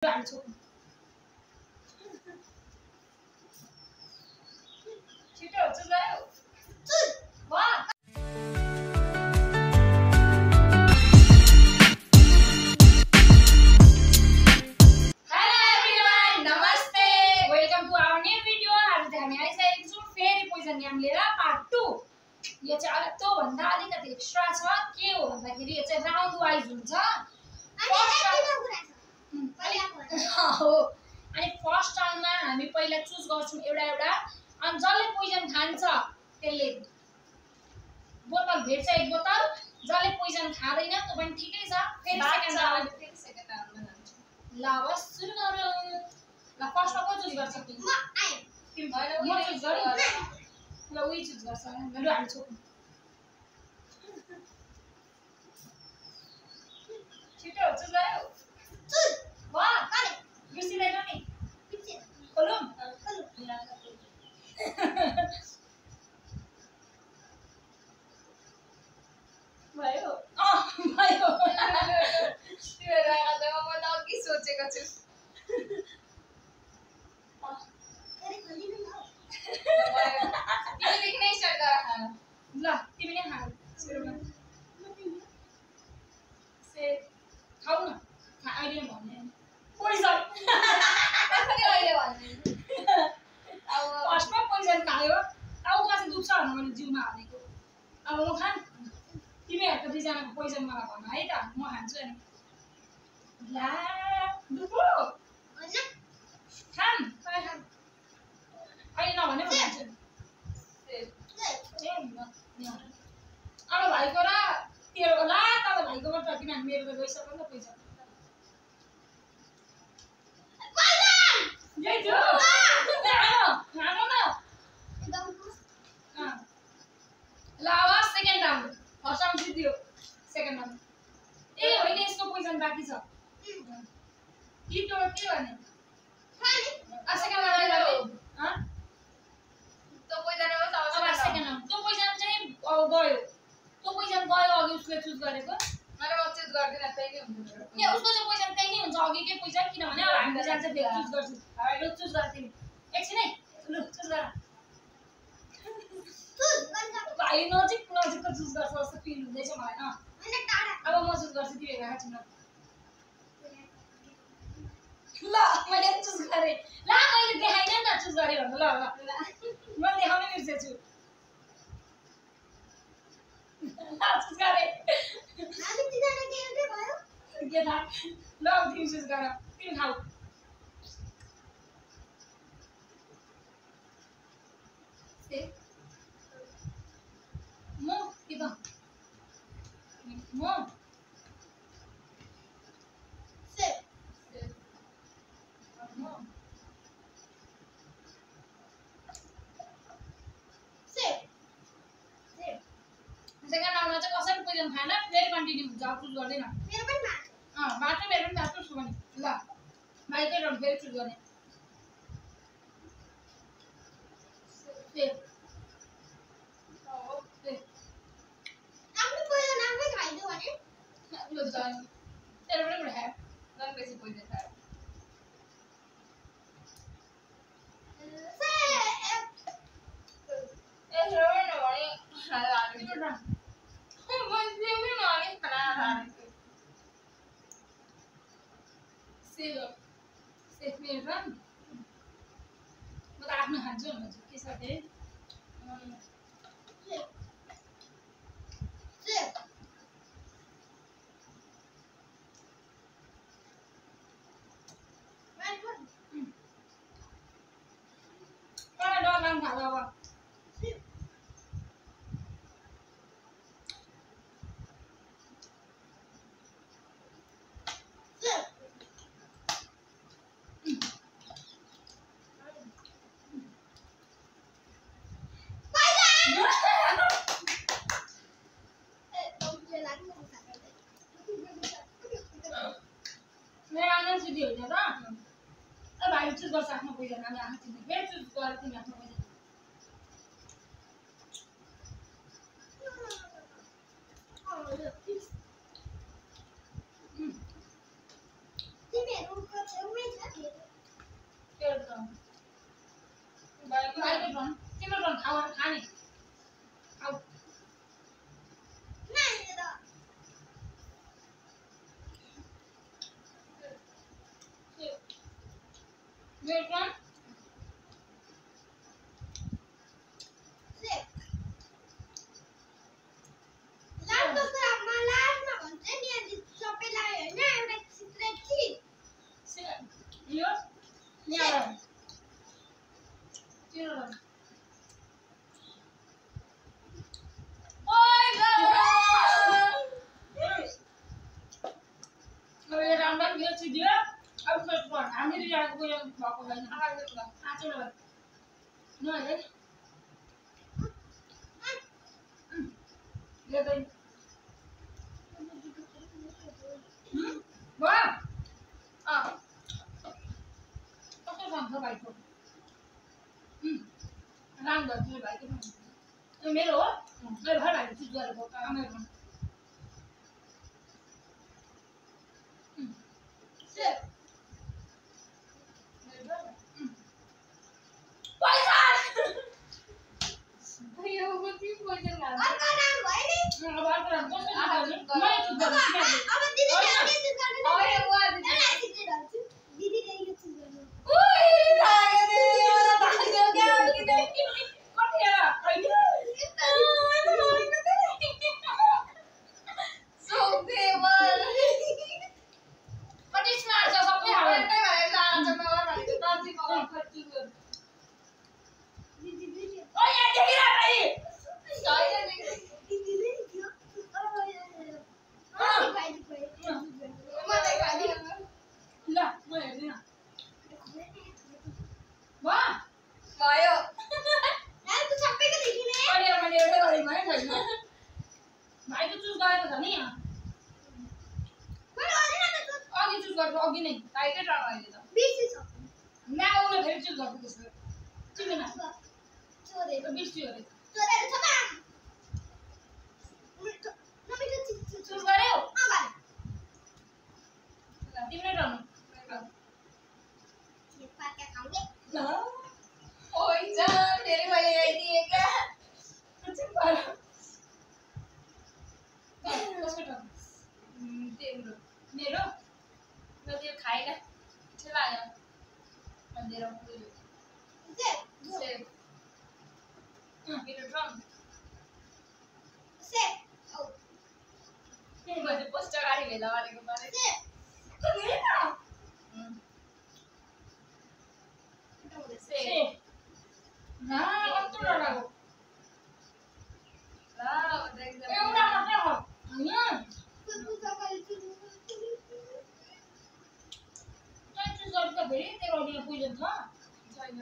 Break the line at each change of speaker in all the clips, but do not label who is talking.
हाल्छु छिटो चुज गर्यो चुज वाह यो चाहिँ अलग त्यो भन्दा अलिकति एक्स्ट्रा छ के हो भन्दाखेरि यो चाहिँ राउन्ड वाइज हुन्छ हो अनि फर्स्ट राउन्डमा हामी पहिला चुज गर्छौं एउटा एउटा अनि जसले पोइजन खान्छ त्यसले बोतल भेट्छ एक बोतल जसले पोइजन खादैन त्यो पनि ठिकै छ फेरि सेकेन्ड राउन्डमा जान्छ ल बस सुरु गरौँ ल फर्स्टमा को चुज गर्छ तिमी म चुज गरौँ ल उही चुज गर्छ ल हाल्छु छिटो चुज गर्यो चुज वाह करे बिर्सिदैन नि खोलौँ भयो भयो त्यो रागा म त अघि सोचेको छु तिमीले नै स्टार्ट गर खान ल तिमी नै खाऊ सुरुमा से खाऊ न अहिले भन्ने पोइजन कसरी अहिले भन्ने अब फर्स्टमा पोइजन खायो टाउको चाहिँ दुख्छ भनेर मैले जिउमा हालेको अब म खान तिमीहरुको दुईजनाको पोइजन मलाई भन है त म खान्छु अनि ला दुख्यो हैन खान अहिले नभने म खान्छु अब भाइको र तेरो ला तब भाइको मात्र किनभने मेरो त गइसक्यो नि त पैसा यही थियो खानु न ल अब सेकेन्ड राउन्ड फर्स्ट राउन्ड जित्यो सेकेन्ड राउन्ड ए होइन यसको पोइजन बाँकी छ कि त्यो के गर्ने सेकेन्ड राउन्ड गरौ त्यो पोइजन अब सेकेन्ड राउन्ड त्यो पोइजन चाहिँ गयो त्यो पोइजन गयो अघि उसले चुज गरेको मैले म चुज गर्दिन त्यही नै हुन्छ के उसको चाहिँ पोइजन त्यही नै हुन्छ अघिकै पोइजन किनभने अब हामी जान्छ फेरि चुज गर्छु ल चुज गर्दिन एकछिन है ल चुज गर भाइ नजिकको चुज गर्छ जस्तो फिल हुँदैछ मलाई अब म चुज गर्छु तिमी हेरेर छिन ल मैले चुज गरेँ ल मैले देखाइनँ नि त चुज गरेँ भन्नु ल ल मैले देखाउनै बिर्सेछु चुज गरेँ के थाहा ल तिमी चुज गर तिमी खाऊ म के त म सेकेन्ड राउन्डमा चाहिँ कसैले पोइजन खाएन फेरि कन्टिन्यू हुन्छ अब चुज गर्दैन मेरो पनि बाटो मेरो पनि बाटो छु भने ल भाइकै राउन्ड फेरि चुज गर्ने तेरो पनि उठायो झन् बेसी पोइजन खायो म त आफ्नो खान्छु भन्छु के छ त्यही डर लाग्नु थाल्यो अब मेरो आना जुदी होइन त भाइ चुज गर्छ आफ्नो पोइजन हामी आफै चिन्ने फेरि चुज गर तिमी आफ्नो पोइजन तिमीहरुको
छेउमै छ के
एउटा बाइक रन तिम्रो रन खाने आउ
नानी त
मेरो रन मेरो हो मेरो भाइ भाइ चुज गरेको मेरो अघि नै टाइगर र अहिले त बिर्सि छ नाउले फेरि चुज गर्छु त्यसले चिन्दैन चोरे बिर्स्यो अरे चोरेर छ बा नमिठो चुज गर्यो अगाडि ल तिम्रो टर्न ये पाके खाउने ल ओइ जा फेरि मैले आइदिए क्या चुप गर कसको टर्न तिम्रो मेरो मैं ये खाएगा चला आया अंधेरा पूरे से मेरा ड्रम से ओ ये बजे पोस्टर गाड़ी ले ला वाले को मारे से तो ये ना से ना अब तो लगा वो वाह देख दे ये उड़ा मत हो हां तू तो कल गर्दा फेरि तेरो अडियो पोइजन छ छैन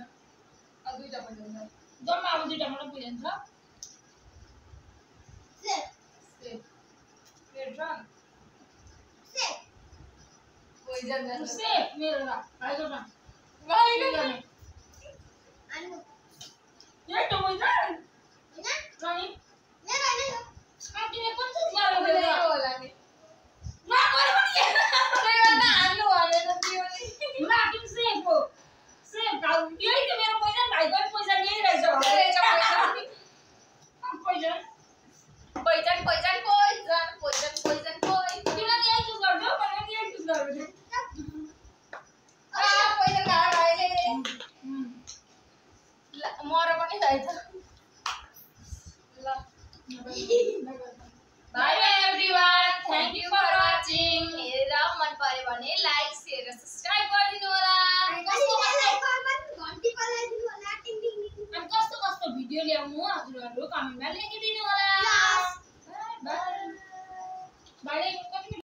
अब दुईटा पोइजन छ जम्मा अब दुईटा मात्र पोइजन छ सेफ सेफ मेरो टर्न सेफ पोइजन छ सेफ मेरो ल भाइको टर्न भाइको टर्न अनि यो त पोइजन हैन रनी मेरो हैन साथीले कुन चाहिँ गर्यो होला नि ना गरे पनि त्यही भएर हाल्नु भने त त्यो नि लाकिन सेफ हो सेफ गाउ यही त मेरो पैसा भाइको पैसा लिइ रहेछ पैसा pigeon pigeon pigeon pigeon pigeon pigeon तिमीलाई यही चुज गर्छौ मैले पनि यही चुज गर्छु पैसा गाडा भाइले मर पनि रहेछ ल Bye everyone. Thank you for watching. हेरेर मन पर्यो भने लाइक शेयर र सब्स्क्राइब गरिदिनु होला। घण्टी बजाइदिनु होला टिङ टिङ टिङ। अनि कस्तो कस्तो भिडियो ल्याउनु हजुरहरु कमेन्टमा लेखिदिनु होला। Bye bye.